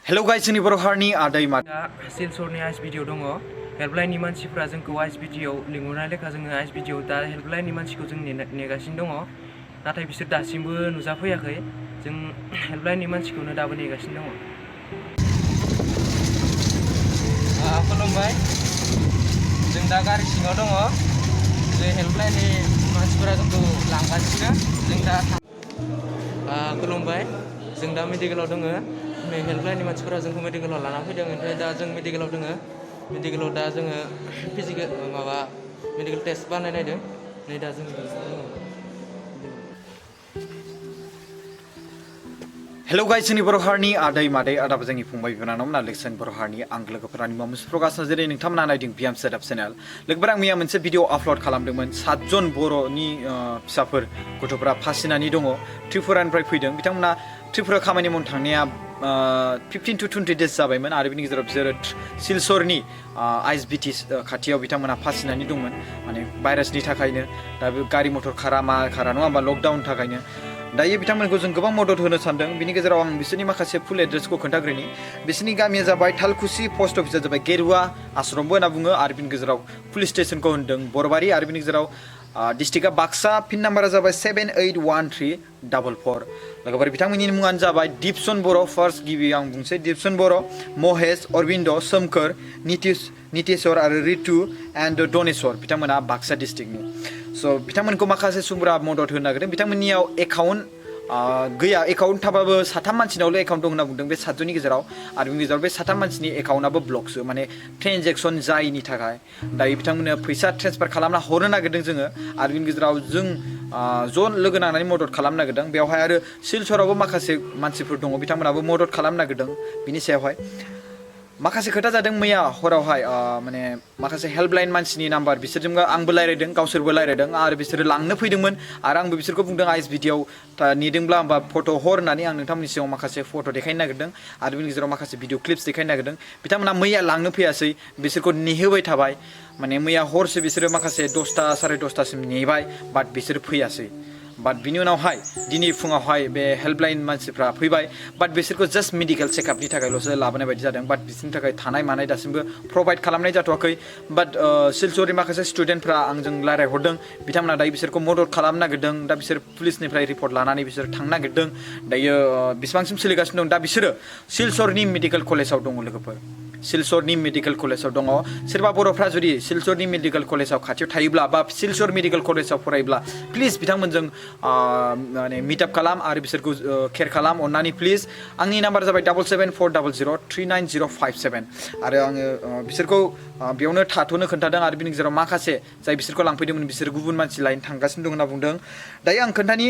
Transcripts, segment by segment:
Hello guys, ini बर' हारिनि आदै मा सिलचरनि आइस भिडिअ दङ हेल्पलाइननि मानसिफ्रा जोंखौ आइस भिडिअ लिंहरनाय लेखा जोङो आइस भिडिअ दा हेल्पलाइननि मानसिखौ जों नेगासिनो दङ नाथाय बिसोर दासिमबो नुजाफैयाखै जों हेल्पलाइननि मानसिखौनो दाबो नेगासिनो दङ खुलुमबाय जों दा गारि सिङाव दङ जे हेल्पलाइननि मानसिफोरा जोंखौ लांगासिनो जों दा खुलुमबाय जों दा मेडिकेलाव दङ नै हेल्पलाइननि मानसिफोरा जोंखौ मेडिकेलाव लाना फैदों ओमफ्राय दा जों मेडिकेलाव दङ मेडिकेलाव दा जोङो फिजिकेल मेडिकेल टेस्ट बानायनायदों नै दा जों Hello guys, ini बर' हारिनि आदै मादै आदाबो जोंनि फंबाय बिनानावमोन लेक्सन बर' हारिनि आं लोगोफोरानि मामुस प्रकाश नार्जारी नोंथांमोना नायदों बिएम सेटआप चेनेल लोगोफोर आं मैया मोनसे भिडिअ आपल'ड खालामदोंमोन 7 जन बर'नि फिसाफोर गथ'फोरा फासिनानै दङ त्रिपुरानिफ्राय फैदों बिथांमोना त्रिपुरा खामानि मावनो थांनाया 15 to 20 days जाबायमोन आरो बिनि गेजेराव बिसोरो सिलचरनि आइएसबिटि खाथियाव बिथांमोना फासिनानै दंमोन माने भाइरासनि थाखायनो दा गारि मटर खारा नङा होमबा लकडाउननि थाखायनो दायो बिथांमोनखौ जों गोबां मदद होनो सानदों बिनि गेजेराव आं बिसोरनि माखासे फुल एड्रेसखौ खोन्थाग्रोनि बिसोरनि गामिया जाबाय थालकुचि पोस्ट अफिसा जाबाय गेरुआ आश्रमबो होनना बुङो आरो बिनि गेजेराव पुलिस स्टेशनखौ होनदों बरबारि आरो बिनि गेजेराव डिस्ट्रिक्टआ बाक्सा पिन नाम्बारा जाबाय 781344 लोगोफोर बिथांमोननि मुङानो जाबाय दिपसन बर' फार्स्ट गिबि आं बुंसै दिपसन बर' महेश अरबिन्द सोमखोर नितेस्वर आरो रितु एन्ड धनेस्वर बिथांमोना बाक्सा डिस्ट्रिक्टनि स' बिथांमोनखौ माखासे सुबुंफोरा मदद होनो नागिरदों बिथांमोननियाव एकाउन्ट गैया एकाउन्ट थाबाबो साथाम मानसिनावल' एकाउन्ट दं होनना बुंदों बे 7 जननि गेजेराव आरो बिनि गेजेराव बे साथाम मानसिनि एकाउन्टआबो ब्लकसो माने ट्रेन्जेक्सन जायैनि थाखाय दायो बिथांमोननो फैसा ट्रेन्सफार खालामना हरनो नागिरदों जोङो आरो बिनि गेजेराव जों ज' लोगो नांनानै मदद खालामनो नागिरदों बेवहाय आरो सिलचरावबो माखासे मानसिफोर दङ बिथांमोनाबो मदद खालामनो नागिरदों बिनि सायावहाय माखासे खोथा जादों मैया हरावहाय माने माखासे हेल्पलाइन मानसिनि नाम्बार बिसोरजोंबो आंबो रायलायदों गावसोरबो रायलायदों आरो बिसोरो लांनो फैदोंमोन आरो आंबो बिसोरखौ बुंदों आइस भिडिअ नेदोंब्ला होमबा फट' हर होननानै आं नोंथांमोननि सिगाङाव माखासे फट' देखायनो नागिरदों आरो बिनि गेजेराव माखासे भिडिअ क्लिप्स देखायनो नागिरदों बिथांमोना मैया लांनो फैयासै बिसोरखौ नेहोबाय थाबाय माने मैया हरसो बिसोरो माखासे 10टा 10:30सिम नेबाय बाट बिसोर फैयासै बाट बिनि उनावहाय दिनै फुङावहाय बे हेल्पलाइन मानसिफ्रा फैबाय बाट बिसोरखौ जास्ट मेडिकेल चेकआपनि थाखायल'सो लाबोनाय बायदि जादों बाट बिसोरनि थाखाय थानाय मानाय दासिमबो प्रभाइड खालामनाय जाथ'वाखै बाट सिलचरनि माखासे स्टुडेन्टफ्रा आंजों रायलायहरदों बिथांमोना दायो बिसोरखौ मदद खालामनो नागिरदों दा बिसोर पुलिसनिफ्राय रिपर्ट लानानै बिसोर थांनो नागिरदों दायो बेसेबांसिम सोलिगासिनो दं दा बिसोरो सिलचरनि मेडिकेल कलेजाव दङ लोगोफोर सिलचरनि मेडिकेल कलेजाव दङ सोरबा बर'फ्रा जुदि सिलचरनि मेडिकेल कलेजाव खाथियाव थायोब्ला बा सिलचर मेडिकेल कलेजाव फरायोब्ला प्लिज बिथांमोनजों माने मिटआप खालाम आरो बिसोरखौ केयार खालाम अननानै प्लिज आंनि नाम्बार जाबाय 7740039057 आरो आङो बिसोरखौ बेयावनो थाथ'नो खोन्थादों आरो बिनि गेजेराव माखासे जाय बिसोरखौ लांफैदोंमोन बिसोर गुबुन मानसि लायनो थांगासिनो दं होनना बुंदों दायो आं खोन्थानि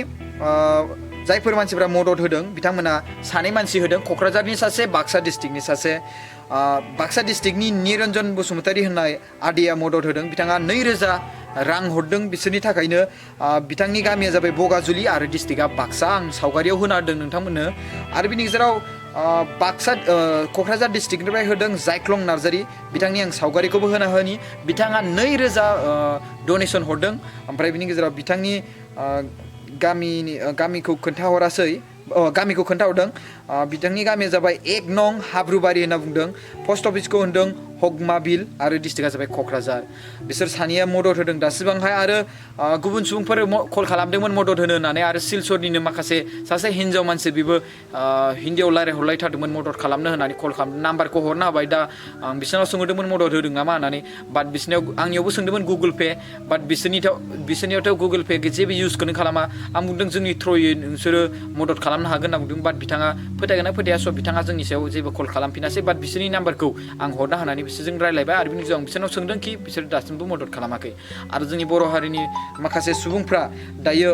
जायफोर मानसिफ्रा मदद होदों बिथांमोना सानै मानसि होदों क'क्राझारनि सासे बाक्सा डिस्ट्रिक्टनि सासे बाक्सा डिस्ट्रिक्टनि निरन्जन बसुमतारी होननाय आदैया मदद होदों बिथाङा 2000 रां हरदों बिसोरनि थाखायनो बिथांनि गामिया जाबाय बगाजुलि आरो डिस्ट्रिक्टआ बाक्सा आं सावगारियाव होना होदों नोंथांमोननो आरो बिनि गेजेराव बाक्सा क'क्राझार डिस्ट्रिक्टनिफ्राय होदों जायख्लं नार्जारी बिथांनि आं सावगारिखौबो होनि बिथाङा 2000 डनेसन हरदों ओमफ्राय बिनि गेजेराव बिथांनि गामिखौ खोन्थाहरासै गामिखौ खोन्थाहरदों बिथांनि गामिया जाबाय 1 नं हाब्रुबारि होनना बुंदों पस्ट अफिसखौ होनदों हगमाबिल आरो डिस्ट्रिक्टआ जाबाय क'क्राझार बिसोर सानैया मदद होदों दासिबांहाय आरो गुबुन सुबुंफोर कल खालामदोंमोन मदद होनो होननानै आरो सिलचरनिनो माखासे सासे हिन्जाव मानसि बेबो हिन्दीयाव रायलायहरलाय थादोंमोन मदद खालामनो होननानै कल खालामदों नाम्बारखौ हरनो हाबाय दा आं बिसोरनाव सोंहरदोंमोन मदद होदों नामा होननानै बाट बिसोरनियाव आंनियावबो सोंदोंमोन गुगोल पे बाट बिसोरनियावथ' गुगोल पे जेबो इउसखौनो खालामा आं बुंदों जोंनि थ्रुयै नोंसोरो मदद खालामनो हागोन होनना बुंदों बाट बिथाङा फोथायगोन ना फोथाया स' बिथाङा जोंनि सायाव जेबो कल खालामफिनासै बाट बिसोरनि नाम्बारखौ आं हरनो होननानै बिसोरजों रायलायबाय आरो बिनि गेजेराव आं बिसोरनाव सोंदों कि बिसोर दासिमबो मदद खालामाखै आरो जोंनि बर' हारिनि माखासे सुबुंफ्रा दायो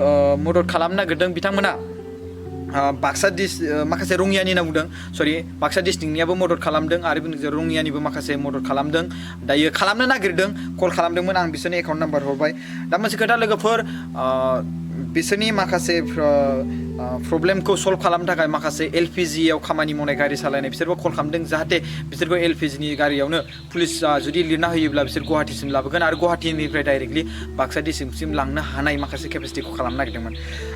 मदद खालामनो नागिरदों बिथांमोना बाक्सा माखासे रङियानि होनना बुंदों सरि बाक्सा डिस्ट्रिक्टनियाबो मदद खालामदों आरो बिनि गेजेराव रङियानिबो माखासे मदद खालामदों दायो खालामनो नागिरदों कल खालामदोंमोन आं बिसोरनि एकाउन्ट नाम्बार हरबाय दा मोनसे खोथा लोगोफोर बिसोरनि माखासे प्रब्लेमखौ सल्भ खालामनो थाखाय माखासे एलपिजियाव खामानि मावनाय गारि सालायनाय बिसोरबो कल खालामदों जाहाथे बिसोरखौ एलपिजिनि गारियावनो पुलिस जुदि लिरना होयोब्ला बिसोर गुवाहाटीसिम लाबोगोन आरो गुवाहाटीनिफ्राय डाइरेक्टलि बाक्सा डिस्ट्रिक्टसिम लांनो हानाय माखासे केपासिटिखौ खालामनो नागिरदोंमोन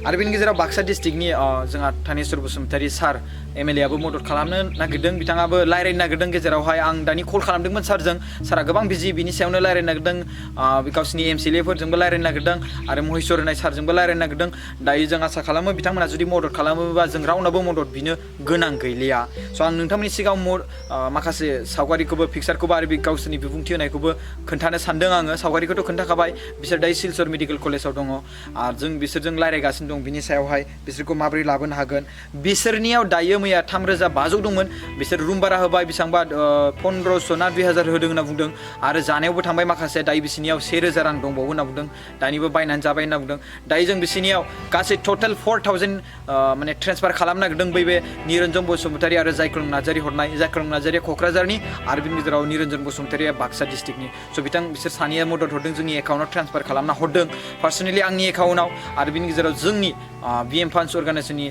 आरो बेनि गेजेराव बाक्सा डिस्ट्रिक्टनि जोंहा धनेस्वर बसुमतारी सार एमएलए आबो मदद खालामनो नागिरदों बिथाङाबो रायज्लायनो नागिरदों गेजेरावहाय आं दानि कल खालामदोंमोन सारजों सारा गोबां बिजि बिनि सायावनो रायज्लायनो नागिरदों गावसिनि एमसिएलएफोरजोंबो रायज्लायनो नागिरदों आरो महेश्वर होननाय सारजोंबो रायज्लायनो नागिरदों दायो जों आसा खालामो बिथांमोना जुदि मदद खालामोबा जों रावनाबो मदद बिनो गोनां गैलिया स' आं नोंथांमोननि सिगाङाव माखासे सावगारिखौबो पिक्सारखौबो आरो गावसोरनि बिबुंथि होनायखौबो खोन्थानो सानदों आङो सावगारिखौथ' खोन्थाखाबाय बिसोर दायो सिलचर मेडिकेल कलेजाव दङ आरो जों बिसोरजों रायज्लायगासिनो दं बिनि सायावहाय बिसोरखौ माबोरै लाबोनो हागोन बिसोरनियाव दायो मैया 3,500 दंमोन बिसोर रुम भारा होबाय बेसेबांबा 1500 ना 2000 होदों होनना बुंदों आरो जानायावबो थांबाय माखासे दायो बिसोरनियाव 1000 रां दंबावो होनना बुंदों दानिबो बायनानै जाबाय होनना बुंदों दायो जों बिसोरनियाव गासै टटेल 4000 माने ट्रेन्सफार खालामनो नागिरदों बै निरन्जन बसुमतारी आरो जायख्लं नार्जारी हरनाय जायख्लं नार्जारीया क'क्राझारनि आरो बिनि गेजेराव निरन्जन बसुमतारीया बाक्सा डिस्ट्रिक्टनि स' बिसोर सानैया मदद हरदों जोंनि एकाउन्टआव ट्रेन्सफार खालामना हरदों पार्सनेलि आंनि एकाउन्टआव आरो बिनि गेजेराव जोंनि बिएम फान्स अर्गानाइजेसननि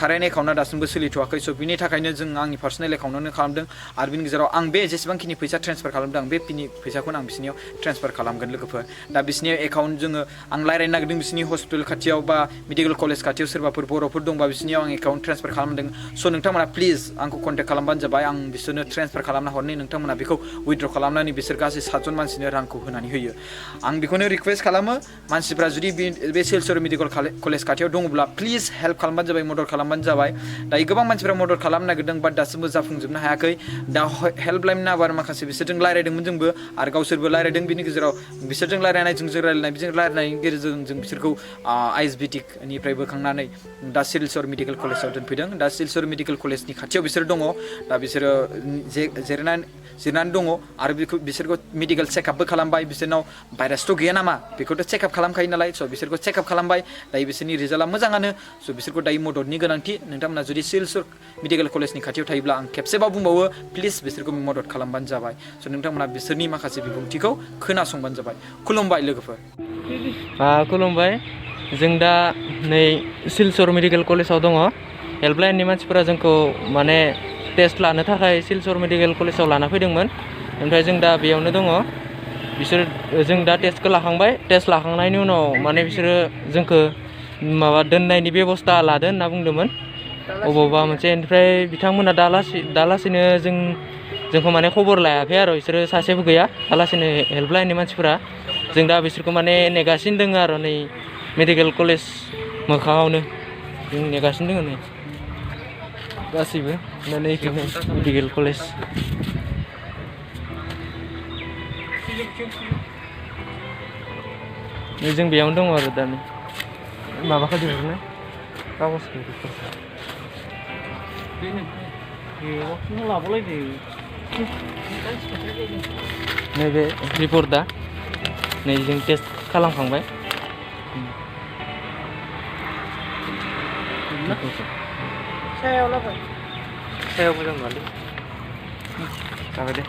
कारेन्ट एकाउन्टआ दासिमबो सोलिथ'वाखै स' बिनि थाखायनो जों आंनि पार्सनेल एकाउन्टआवनो खालामदों आरो बिनि गेजेराव आं बे जेसेबांखिनि फैसा ट्रेन्सफार खालामदों बे फैसाखौनो आं बिसोरनियाव ट्रेन्सफार खालामगोन लोगोफोर दा बिसोरनि एकाउन्ट जोङो आं रायज्लायनो नागिरदों बिसोरनि हस्पिटाल खाथियाव बा मेडिकेल कलेज खाथियाव सोरबाफोर बर'फोर दंबा बिसोरनियाव आं एकाउन्ट ट्रेन्सफार खालामदों स' नोंथांमोना प्लिज आंखौ कन्टेक्ट खालामबानो जाबाय आं बिसोरनो ट्रेन्सफार खालामना हरनो नोंथांमोना बेखौ उइथड्र खालामनानै बिसोर गासै 7 जन मानसिनो रांखौ होनानै होयो आं बेखौनो रिक्वेस्ट खालामो मानसिफ्रा जुदि बे सिलचर मेडिकेल कलेज खाथियाव दङब्ला प्लिज हेल्प खालामबानो जाबाय मदद खालामबानो जाबाय दायो गोबां मानसिफ्रा मदद खालामनो नागिरदों बाट दासिमबो जाफुंजोबनो हायाखै दा हेल्पलाइन नाम्बार माखासे बिसोरजों रायज्लायदोंमोन जोंबो आरो गावसोरबो रायज्लायदों बिनि गेजेराव बिसोरजों रायज्लायनाय जों रायज्लायनायनि गेजेरजों जों बिसोरखौ आइएसबिटिकनिफ्राय बोखांनानै दा सिलचर मेडिकेल कलेजाव दोनफैदों दा सिलचर मेडिकेल कलेजनि खाथियाव बिसोर दङ दा बिसोरो जिरनानै दङ आरो बिसोरखौ मेडिकेल चेकआपबो खालामबाय बिसोरनाव भाइरासथ' गैया नामा बेखौथ' चेकआप खालामखायो नालाय स' बिसोरखौ चेकआप खालामबाय दायो बिसोरनि रिजाल्टआ मोजाङानो स' बिसोरखौ दायो मददनि गोनांथि नोंथांमोना जुदि सिलचर मेडिकेल कलेजनि खाथियाव थायोब्ला आं खेबसेबाव बुंबावो प्लिज बिसोरखौ मदद खालामबानो जाबाय स' नोंथांमोना बिसोरनि माखासे बिबुंथिखौ खोनासंबानो जाबाय खुलुमबाय लोगोफोर खुलुमबाय जों दा नै सिलचर मेडिकेल कलेजाव दङ हेल्पलाइननि मानसिफोरा जोंखौ माने टेस्ट लानो थाखाय सिलचर मेडिकेल कलेजाव लाना फैदोंमोन ओमफ्राय जों दा बेयावनो दङ जों दा टेस्टखौ लाखांबाय टेस्ट लाखांनायनि उनाव माने बिसोरो जोंखौ माबा दोननायनि बेबस्था लादो होनना बुंदोंमोन अबावबा मोनसे ओमफ्राय बिथांमोना दालासिनो जोंखौ माने खबर लायाखै आरो बिसोरो सासेबो गैया दालासिनो हेल्पलाइननि मानसिफोरा जों दा बिसोरखौ माने नेगासिनो दङ आरो नै मेडिकेल कलेज मोखाङावनो जों नेगासिनो दङ नै गासैबो नै मेडिकेल कलेज जों बेयावनो दङ आरो दा माबाखौ दिहुननाय कागजखौ नैबे रिपर्टआ नै जों टेस्ट खालामखांबाय सायाव मोजां नङालै जाबाय दे